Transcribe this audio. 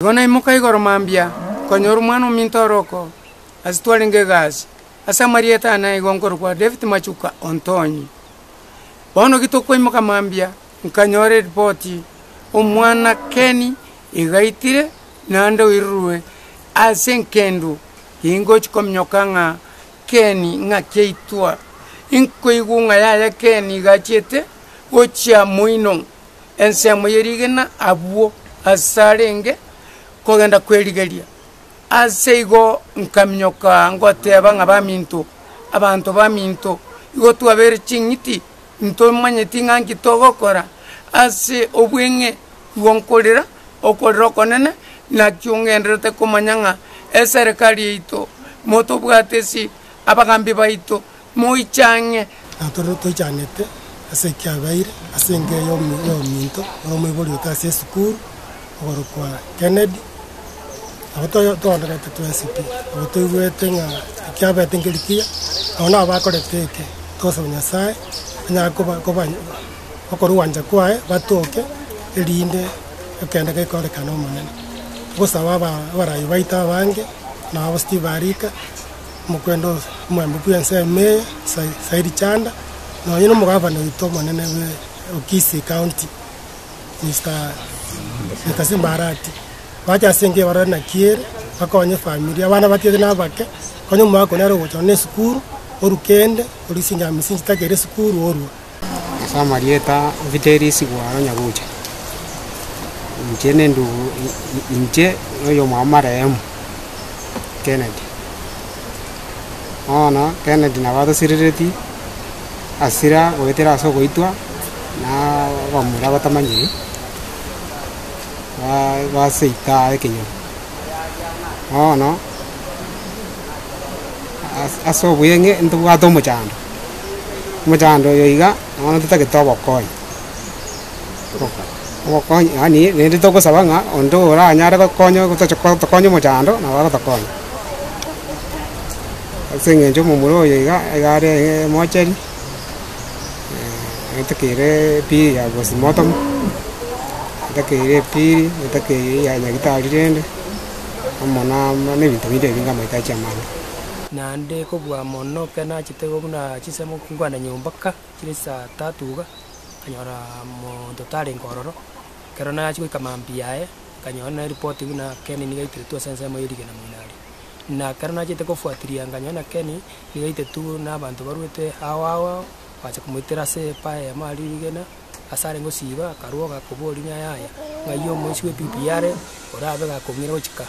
Igo naimoka igoro mambia, nkanyora omwana ominto oroko ase twarenge egasi. Ase amarieta ane igo nkorokwa David Machuka Ontonyi. Bono gitokoimoka mambia, nkanyora eripoti, omwana Ken igaitire naende oirirwe ase engendu ingochi kominyoka ng'a Ken ng'aki aitwa. Inkoigwa ng'a yaya Ken iga achiete gochia moino. Ensemo ye rigena abwo ase arenge kogenda kwerigeria. Ase igo nkaminyoka ngoteba ng'a baminto, abanto baminto, igo twabeire ching'iti, ntomanyeti ng'a nki togokora ase obweng'e, igo nkorera okorera okonene, nakio ng'endererete komanya ng'a eserekari yaito motobwate ase abagambi baito Moiche ang'e. Na tore toichanete ase ekiabeire ase enka y'ominto ore omoibori oito ase esukuru, okorokwa Kennedy, nabo toonderete twensi pi, nabo toigwete ng'a ekiabete nkeri kiya, nabo nabo bakorete eke, togosaba Nyasaye anyare koba koba gokora ogwancha kwaye batoke, erinde ekende gekorekane Omonene. Togosaba aba abarai baito abange, nabo Steve Arika. Omokwenda omwembe bw'ensemo eye, Saidi Chanda, nonya na omogavana oito omonene bwe Kisii County, Mister Simba Arati, bache ase enka eye barore naki ere, bakonye efamiri, abana batiete na abake, konya omwaka one nere ogocha nonye na esukuru, orwa kende, orwa chingamisi nchitakere esukuru orwa. Ase amarieta Fidelis Gwaro Nyagucha, inche nendugu inche noyomwabo marehemu Kennedy. Bono Kennedy nabo atosirereti asira goetera ase ogoitwa na abamura batamanyiri baseita ekenyoro. Bono ase obweng'e ntobwate omochando. Omochando oyo iga, bono totagete obokonyi, obokonyi yaani rende togosaba ng'a onde oranyare gokonya gotocha gotokonya omochando nabo agotokonya. Ase eng'encho omomura oyo iga, iga are emochari, etakeire epili ya postmortem, etakeire epili, etakeire ya nyagetari rende, amo na na ebinto binde ebinge amahitaji amange. Naende kobua mono ekero nachete igo buna chinsemo nkwana nyomba ka, chire saa tatu iga, nkanyora monto tarenge ororo, ekero nachia goika mambia yaye, nkanyora na eripoti buna Ken nigo aiteretwe ase ensemo ya rigena moino aria. Na ekero nachete kofuatilia nkanyora na Ken, nigo aitetwe na abanto barwete ao ao ao, bacha komoitera ase epaa eyemo aria rigena, ase arenge gosiba, akarwa gakoboria ng'a yaya, ng'ai omoisia bwa epipi are, orabe gakong'ira gochika.